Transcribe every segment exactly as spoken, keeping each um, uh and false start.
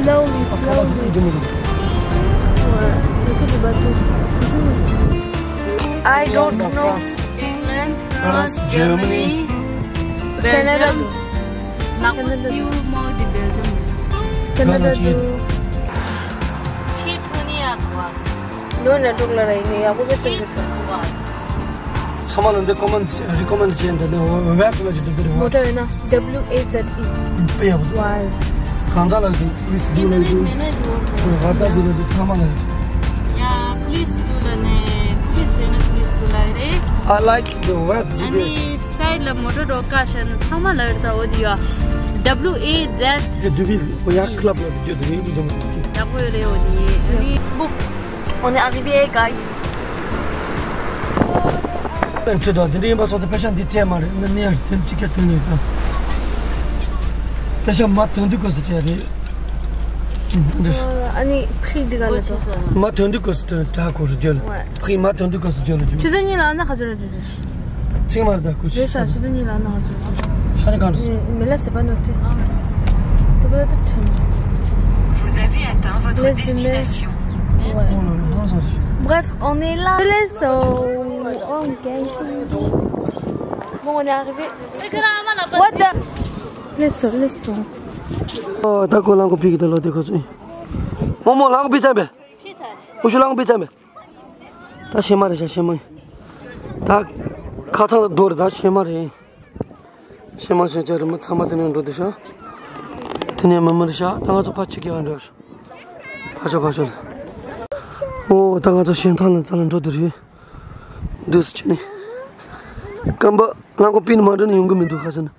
Slowly, slowly. Ouais, je sais pas tout. I don't know. France. England, France, Germany, Canada. Belgium. Canada. Canada. ཁྱེད་ཐོན་ནི་ཡག་པོ། ནོ་ན་འགྲོགས་ལ་ར་ཡིན་ནི་ཡག་པོ་དཔེ་སྟོན་གི་ཐོན། ཚང་མ་ལ་འདི་ཀོ་མེན་རི་ཀོ་མེན་བྱས་འདི་ནི་ཝེབ་ལ་ཅི་འདུག་འདིར་མོ་ཊ་ཡོད་ན། W A Z E། དཔེ་ཡག་པོ་འདུག་ཝེབ། གང་ཟག་ལ་འདི་པི་ལི་སི་ཌུ་ལ་འདི་ཝ་ད་འདི་ལ་འདི་ཚང་མ་ལ། Yeah, please do ལ་ནི་པི་ལི་སི་ཡོད་ན་པི་ལི་སི་ཌུ་ལ་རེད། I like the web details. ཨ་ནི་སའིཌ་ལ་མོ་ཊ་འགྲོ་ཀ་ཤ་ན་ཚང་མ་ལ་རེད། ད་འོ་དེ་ཡ་W A Z། འདི་དུ་བི་ཝེ་ཡ་ཀླབ་ལ་འདི་འདུག་འདི་འདུག་ཡག་པོ་ཡོད་རེད། འོ་དེ་ཨ་ནི་བུག On est arrivé, guys. ཁྲིད་དང་དེ་འདྲ་ཡིན་པ་སོགས་དེ་པེ་ཤ་འདི་སྤྲད་མ་རེད། ནི་ནི་ཡར་དེ་གཅིག་ཀྱང་དོན་ཡོད་དང་། པེ་ཤ་མ་དོན་དུ་གོ་སི་སྤྲད་རེད། འདི། ཨ་ནི་ཕི་འདི་ག་ལ་ཚོ། མ་དོན་དུ་གོ་སི་དོན་དྲ་གོ་རུ་བརྗོད། ཕི་མ་དོན་དུ་གོ་སི་བརྗོད་ལ་བརྗོད། ཆུ་ཚོད་གཉིས་ལ་ཨ་ན་ཁ་ཚོད་ར་བརྗོད། ཚིག་མར་ད་ཀུ་ཅི། རེད་ཤག་ཆུ་ཚོད་གཉིས་ལ་ཨ་ན་ཁ་ཚོད་ར་བརྗོད། ཤ་ནི་གང་དུ། མི་ལ་སེ་པ་ནོ་ཏེ། དེ་པ་ད་ཁྲིམས། Vous avez atteint votre destination. Bref, on est là. Let's go. On gagne. Bon, on est arrivé. What the? Let's go, let's go. ཨོ་ད་ཀོ་ལང་ཀོ་ཕི་གི་ད་ལོ་དེ་ཁོ་ཚོ། མོ་མོ་ལང་ཀོ་ཕི་ཚན་པས། ཨུ་ཤུ་ལང་ཀོ་ཕི་ཚན་པས། ད་ཤེ་མ་རེད་ཤ་ཤེ་མ་ཡིན། ད་ཁ་ཚང་ལ་རྡོ་རེད། ད་ཤེ་མ་རེད། ཤེ་མ་ཤེ་ཅ་རེད། མི་ཚང་མ་དེ་ནས་འགྲོ་དུ་ཤ། དེ་ནས་མི་མི་རེད་ཤ། ད་ང་ཚོ་ཕ་ཆི་གི་ཨ་འགྲོ། ཕ་ཤོ་ཕ་ཤོ་ལ། ཨོ་ད་ང་ཚོ་ཤེ་ཐང་ལ་ཚ་ལ་འགྲོ་དུ་རེད། དུས་ཆེ་ནི། རྐང་པ་ལང་ཀོ་པི་ནི་མ་འགྲོ་ནི་ཡོང་གི་མི་འདུག་ཁ་ཚང་ནི།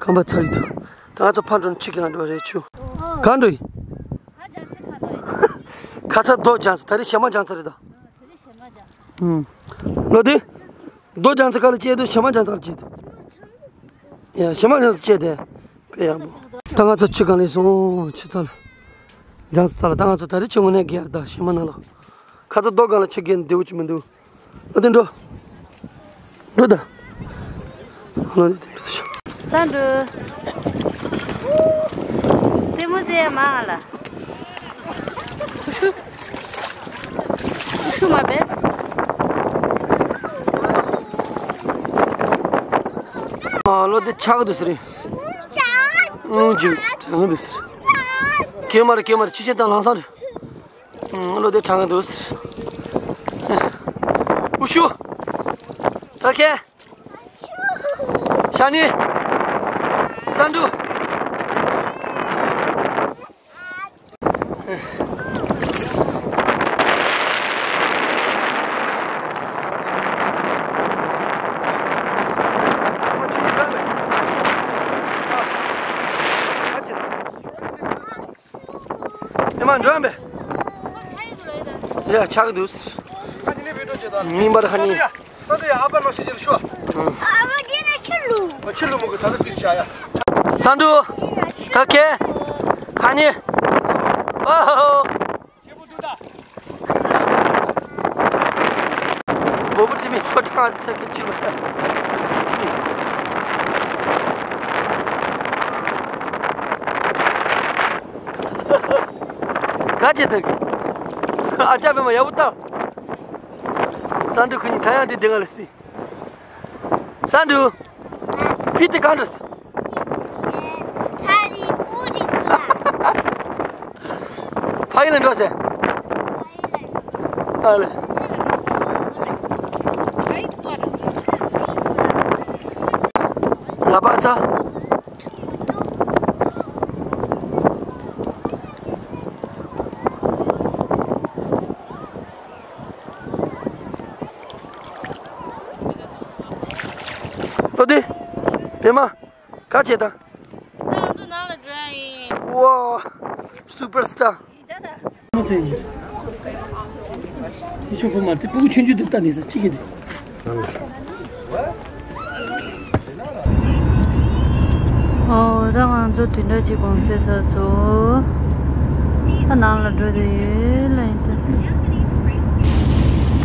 རྐང་པ་ཚ་ཡི་འདུག་ད་ང་ཚོ་ཕ་འགྲོ་ནི་ཆི་གི་ཨ་འགྲོ་རེད་ཆུ། གང་འགྲོ་ཡི། ཁ་ཚ་རྡོ་ལྗང་ཚ། ད་རེས་བྱེ་མ་ལྗང་ཚ་རེད་ད། ཨུམ། ལོ་དེ། རྡོ་ལྗང་ཚ་ག་ལ་སྐྱེས་འདུག་བྱེ་མ་ལྗང་ཚ་ལ་སྐྱེས་འདུག་ཡ་བྱེ་མ་ལྗང་ཚ་སྐྱེས་དེ། དཔེ་ཡག་པོ། ད་ང་ཚོ་ཆུ་སྒང་ལ་སོང་། ཆུ་ཚ་ལ། ལྗང་ཚ་ཚ་ལ། ད་ང་ཚོ་ད་རེས་ཆུ་ངོ་ནས་བརྒལ་ད་བྱེ་མ་ནང་ལ། ཁ་ཚ་རྡོ་སྒང་ལ་ཆུ་བརྒལ་ནས་བདེ་བོ་ཅིག་མི་འདུག་ཨ་དེ་འགྲོ། འགྲོ་ད། ཧ་ལ་དེ་འགྲོ་ཤོག་ས་འགྲོ། རྩེད་མོ་རྩེ་ཡ་མ་ང་ལ། ཤུ་མ་བེ། ཨ་ལོ་དེ་ཆག་འདུག་ཟེར། ཨུ་ཇུ་ཆག་འདུག་ཟེར། ཀེ་མ་ར་ཀེ་མ་ར་ཕྱི་ཆེན་དང་ལང་སང་རེད། ཨུ་ལོ་དེ་ཆག་འདུག་ཟེར། ཨུ་ཤུ། ད་ཁེ། ཤ་ནི། ས་འབྲུ། ཨེ་མ་འགྲོ་བས། ཡ་ཆག་འདུག་མིན་པར་ཧ་ནི། ས་འདྲུ་ཡ་ཨ་ཕ་ནོ་ཤི་ཅི་རུ་ཤོ། ཨ་ཕ་ཅི་ན་ཆུ་ལུ། ཨ་ཆུ་ལུ་མོ་གི་ད་ད་དུས་ཆ་ཡ། ས་འདྲུ། ད་ཁེ། ཧ་ནི། ཨ་ཧོ། ཤེ་པོ་དུ་ད། བོ་བུ་ཁྲི་མི་ཁོ་ཁྲ་ཚ་གི་ཆུ་བ། ག་ཅེ་ད་གི། ཨ་ཅག་པེ་མ་ཡ་བུ་ད། ས་འདྲུ་ཁུ་ཉི་ཐ་ཡང་དེ་དེ་ག་ལ་སི། ས་འདྲུ། ཕི་དེ་གང་འདྲ་སི། ཚ་རི་པུ་རི་ཀུ་ལ། ཕ་ཡི་ལ་འགྲོ་སེ། ཨ་ལེ། ལ་པ་ཚ། ལོ་དེ། བེ་མ། ག་བྱེད་དང་། ང་ཚོ་ནང་ལ་འགྲོ་ཡ་ཡིན། ཝ། སུ་པར་སི་ཊར། མ་ཚད་ཡིན། དེ་ཤོག་པོ་མ་དེ་སྤུ་གུ་ཆུང་ཆུང་དེ་ལྟ་ནས་ས་གཅིག་གི་དེ། ཨོ་ད་ང་ཚོ་དེ་འདྲ་ཅིག་གོང་ཚད་ཚར་སོང་། ད་ནང་ལ་འགྲོ་དེ་ཡོད་ལ་ཡིན་ད། ད་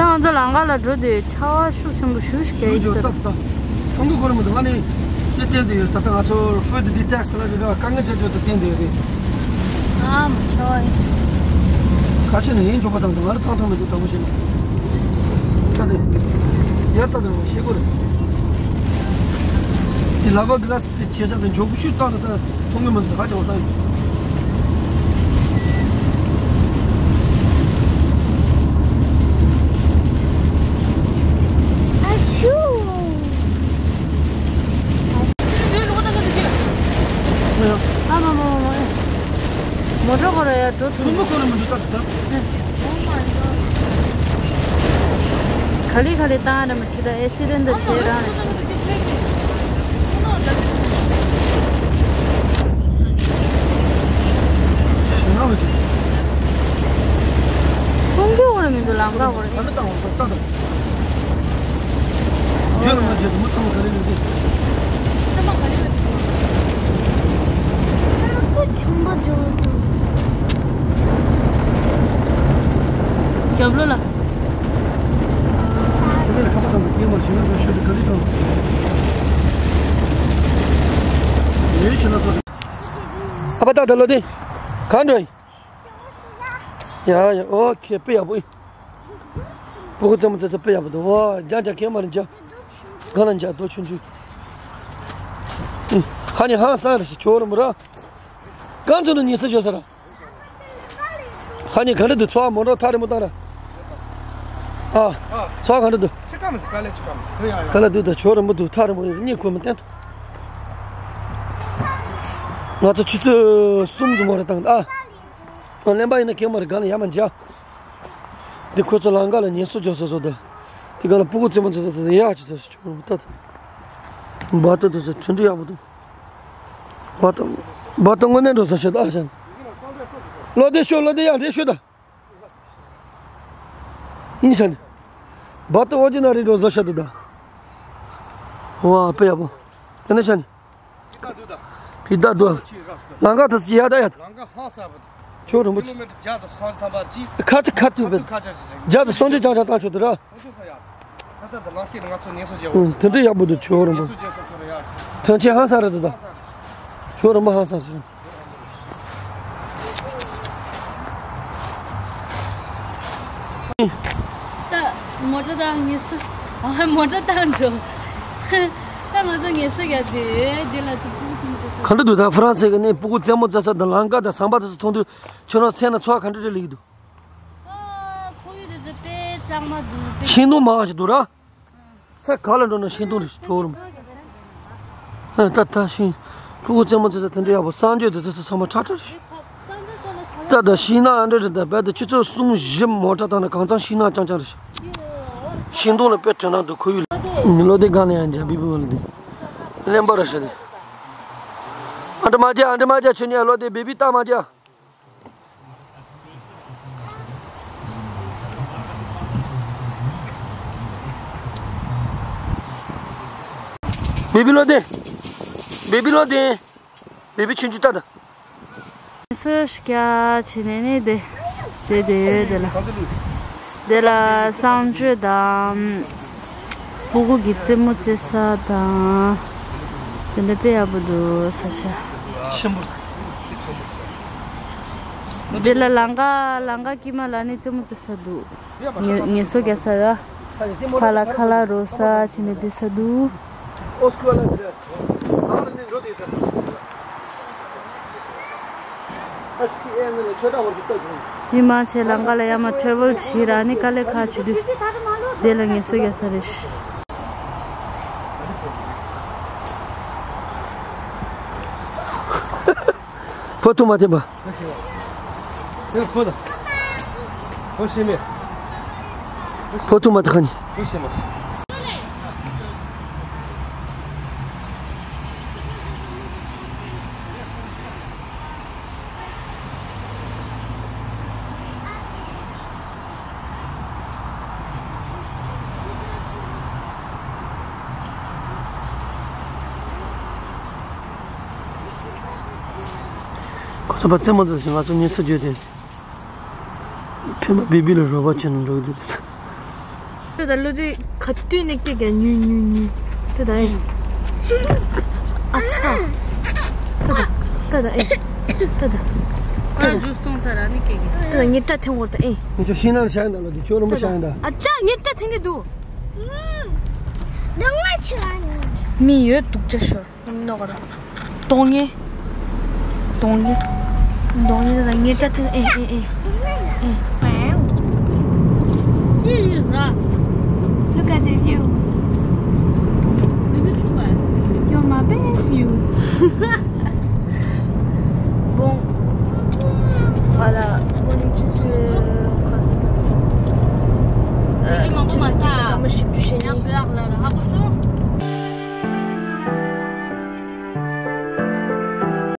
ང་ཚོ་ལམ་ཁ་ལ་འགྲོ་དེ་ཡོད། ཆར་པ་ཤུགས་ཆེན་པོ་ཞེ་པོ་ཞིག་རྒྱག་གི་འདུག་ད་ད་ཁོང་གི་གོ་ར་མི་འདུག་ང་ནི་དེ་བསྟན་དེ་ཡོད། ད་ད་ང་ཚོ་ཧྥོ་དེ་དེ་ཊེག་སི་ལ་རེ་རེ་བ་དཀའ་ངལ་འཕྲད་འཕྲད་དུ་བསྟན་དེ་ཡོད་རེད། ཨ་མ་ཆོས། ཁ་ཆེ་ནས་ཡིན་འཇོག་པ་དང་ང་ར་ཐང་ཐང་མི་འདུག་དྲང་པོ་བཤད་ན། ད་ནི་ཡར་ལྟ་དང་ཤེས་དགོས་རེད། དེ་ལག་པ་གི་ལ་སི་དེ་ཆེ་ས་དེ་མགྱོགས་པོ་ཤུགས་བཏང་ན་ད་མཐོང་གི་མི་འདུག་ཧ་ཅང་བཏང་ཡོད། ཨ་ཤུ། ཨ་མ་མ་མ་མ། མོ་ཊ་ཁོ་ར་ཡ་འགྲོ་ཐུབ། ཁོ་མོ་ཁོ་ར་མི་འགྲོ་ད་ད། ག་ལེ་ག་ལེ་བཏང་ར་མི་ཁྲིད་ད་ཨེ་སི་རེན་ད་བྱེད་རང་རེད། ཁོང་ཁྱོད་འོ་ར་མི་འདུག་ལམ་ཁ་འོ་ར། ཨ་ནི་བཏང་བ་ད་ད། ཁྱོད་ལ་མ་བརྗོད་དུ་མི་ཚང་མ་ག་རེ་ཡོད་དེ། ཚང་མ་ག་རེ་ཡོད་དེ། ཁྱོད་ལ་ཁོ་ཆུང་པ་འཇོག་དུ། རྒྱབ་ལོ་ལ། དེ་ནས་ཁ་པར་དང་སྐྱེས་མར་ཞིང་ལ་ཤོད་དུ་ག་རེ་དང་། ཡོད་ཕྱིན་ན་ཚོ། ཨ་ཕ་ཏག་ཏག་ལོ་དེ། གང་འགྲོ་ཡིན། ཡ་ཡ་ཨོ་ཁེ་དཔེ་ཡག་པོ་ཡིན། སྤུ་གུ་རྩེད་མོ་རྩེ་ས་དཔེ་ཡག་པོ་འདུག་ཨོ་རྒྱ་རྒྱ་ཁེ་མ་རེད་རྒྱ། གང་ལ་རྒྱ་རྡོ་ཆུང་ཆུང་། ཧ་ནི་ཧང་སང་རེ་ཞིག་ཆོག་རུ་མོ་ར། གང་ཚོ་ནི་ཉི་ས་བྱོས་ས་ར། ཧ་ནི་ག་འདྲ་འདུག་ཚོགས་མོ་འགྲོ་ཐག་རིང་མོ་བཏང་ར། ཨ། ཚོགས་ག་འདྲ་འདུག་ཆི་ཀ་མི་ཟིག་ག་ལེ་ཆི་ཀ་མི་ཟིག་ཡ་ཡ། ག་ལ་འདུག་ད་ཆོག་རུ་མོ་འདུག་ཐག་རིང་མོ་ཡོད་གཉིད་ཁུག་མི་བསྟན་ཐུབ། ང་ཚོ་ཆུ་ཚོད་གསུམ་ཙམ་མོ་ར་བཏང་ད་ཨ། གླེན་པ་ཡིན་ན་ཁེ་མ་རེད་ག་ལ་ཡ་མ་འཇག་འདི་ཁོ་ཚོ་ལམ་ཁ་ལ་ཉལ་ས་འཇོག་ས་བཟོ་ད། དེ་ག་ལ་སྤུ་གུ་རྩེད་མོ་རྩེ་ས་རྩེ་ས་ཡག་ཅིག་བཟོ་ཞིག་བྱུང་རུང་ད། བ་ཏི་འདུག་ས་དོན་འགྲིག་ཡག་པོ་འདུག་བ་ཏི། བ་ཏི་དངོས་གནས་འགྲོ་ས་ཤོད་ད་ཨ་ཞང་། བློ་བདེ་ཤོད་བློ་བདེ་ཡག་འདྲེ་ཤོད་ད། ཡིན་ཞང་ནི། བ་ཏི་ཨོ་ཇི་ན་རི་འགྲོ་ས་ཤོད་ད་ད། བ་དཔེ་ཡག་པོ། དེ་ནས་ཞང་ནི། ཕི་ད་དུ་ད། ཕི་ད་དུ། ལང་ཀ་ད་ཅི་ཡ་ད་ཡ། ལང་ཀ་ཧང་སང་བ། ཁྱོད་རིན་པོ་ཆེ། ཀི་ལོ་མི་ཊར་བརྒྱ་དང་སུམ་ཅུ་ཐམ་པ་ཅི། ཁ་ཐུ་ཁ་ཐུ་བེ། ཁ་ཐུ་ཁ་ཐུ་ཅི། བརྒྱ་དང་སུམ་ཅུ་ཅང་ཅང་བཏང་ཆོག་དུ་ར། སུམ་ཅུ་ས་ཡ། ད་ད་ད་ལང་ཀའི་ང་ཚོ་ཉེ་སོ་རྒྱལ་བོ། ཨུ། དེ་འདྲ་ཡག་པོ་འདུག་ཁྱོད་རིན་པོ། ཉེ་སོ་རྒྱལ་སོ་ཁོ་ར་ཡ། ཐོན་ཆེན་ཧང་སང་རེད་དུ་ད། ཁྱོད་རིན་པོ་ཧང་སང་ཞིག་ད་མོ་ཊ་དང་ཉེ་སོ། ཨ་མོ་ཊ་དང་འགྲོ། ད་ང་ཚོ་ངལ་གསོ་རྒྱག་དུས་འདི་ལ་ཚོ་སྤུ་གུ་ཆུང་ཆུང་ཚོ། ག་འདྲ་འདུག་ད་ཧྥ་རན་སི་གི་ནས་སྤུ་གུ་རྩེད་མོ་རྩེ་ས་དང་ལང་ཀ་དང་ཟམ་པ་དེ་ཚོ་མཐོང་དུས་ཁྱོད་རང་སེམས་ན་ཚོར་བ་ག་འདྲ་རེ་སླེབས་ཀྱི་འདུག་ཨ་ཁོར་ཡུག་དེ་ཚོ་དཔེ་གཙང་མ་འདུག་དཔེ། ཤིང་སྡོང་མང་ཞིག་འདུག་ར། ས་ག་ལ་འགྲོ་ན་ཤིང་སྡོང་རེ་ཞིག་འགྲོ་རུང་། ཨ་ད་ད་ཤིང་། སྤུ་གུ་རྩེད་མོ་རྩེ་ས་དེ་འདྲ་ཡག་པོ་གསར་འགྱུར་དེ་ཚོ་ཚང་མ་ཁྲ་ཁྲ་རེད། ད་ད་ཤིང་ནགས་ཨ་འདྲ་རེད་ད་རྦད་དེ་ཆུ་ཚོད་གསུམ་བཞི་མོ་ཊ་བཏང་ན་གང་ཚང་ཤིང་ནགས་རྐྱང་རྐྱང་རེད། ཤིང་སྡོང་ལ་དཔེ་དོན་དག་འདུག་ཁོར་ཡུག་ལ། བློ་བདེ་སྒང་ལ་ཡང་འཇམ་བི་བི་བློ་བདེ། གླེན་པ་ར་ཤ་དེ། ཨ་འདྲ་མ་རྒྱག་ཨ་འདྲ་མ་རྒྱག་ཁྱོད་གཉིས་བློ་བདེ་བི་བི་ལྟ་མ་རྒྱག་བི་བི་བློ་བདེ། བི་བི་བློ་བདེ། བི་བི་ཆུང་ཆུང་ལྟ་ད། སོས་སྐྱ་ཕྱི་ནས་ནི་དེ་དེ་དེ་ཡོད་དེ་ལ། དེ་ལ་གསང་སྤྱོད་དང་། སྤུ་གུ་གི་རྩེད་མོ་རྩེ་ས་དང་། དེ་འདྲ་དཔེ་ཡག་པོ་འདུག་ས་ཆ། ཆེན་པོ། དེ་ལ་ལང་ཀ་ལང་ཀ་དཀྱིལ་མ་ལ་ནི་རྩེད་མོ་རྩེ་ས་འདུག་ངལ་ངལ་གསོ་རྒྱག་ས་ར། ཁ་ལ་ཁ་ལ་རོ་ས་ཕྱི་ནས་བསྡད་ས་འདུག་ཡིན་མ་ཆེ་ལང་ཀ་ལ་ཡ་མ་ཊེ་རེ་ཝལ་བྱས་ར་ནི་དཀའ་ལས་ཁག་བྱེད་དུས་དེ་ལ་ངལ་གསོ་རྒྱག་ས་རེད། ཕོ་ཐུག་མ་འཐེན་པ། དེར་ཕོ་དང་། ཕོ་ཤེས་མེད། ཕོ་ཐུག་མ་ཐག་ནི། ཕོ་ཤེས་མ་སོང་། ཁོ་ཚོ་པ་རྩེད་མོ་རྩེ་ཞིང་ང་ཚོ་ཉལ་ས་བརྗོད་དེ། ཕན་པ་བི་བི་ལ་རོགས་པ་བྱས་ནས་འགྲོ་གི་འདུག་དེ་ད་ལོ་དེ་ག་དུས་ནས་སྐད་རྒྱག་ཉུ་ཉུ་ཉུ། དེ་ད་ཨེ། ཨ་ཚ། ད་ད་ད་ད་ཨེ། ད་ད། ཨ་ཇུས་གཏོང་ཚར་ར་ནི་ཀེ་ཀེ། ད་ངས་སྐྲ་འཐེན་འོར་ད་ཨེ། ཁྱོད་ཤིང་ནགས་ཤ་ཡིན་ད་ལོ། ཁྱོད་རོང་པོ་ཤ་ཡིན་ད། ཨ་ཅག་ངས་སྐྲ་འཐེན་གི་འདུག་ཨུམ། སྡུག་བསྔལ་ཆེ་བ་ནི། མི་ཡོད་སྡུག་ཅག་ཤོར། ནོག་ར། གདོང་ངེ། གདོང་ངེ། གདོང་ངེ་ད་ངས་སྐྲ་འཐེན་ཨེ་ཨེ་ཨེ། ཨེ། Look at the view. You're my best view. Bon. Voilà. Bon, tu te, euh, tu te, tu te,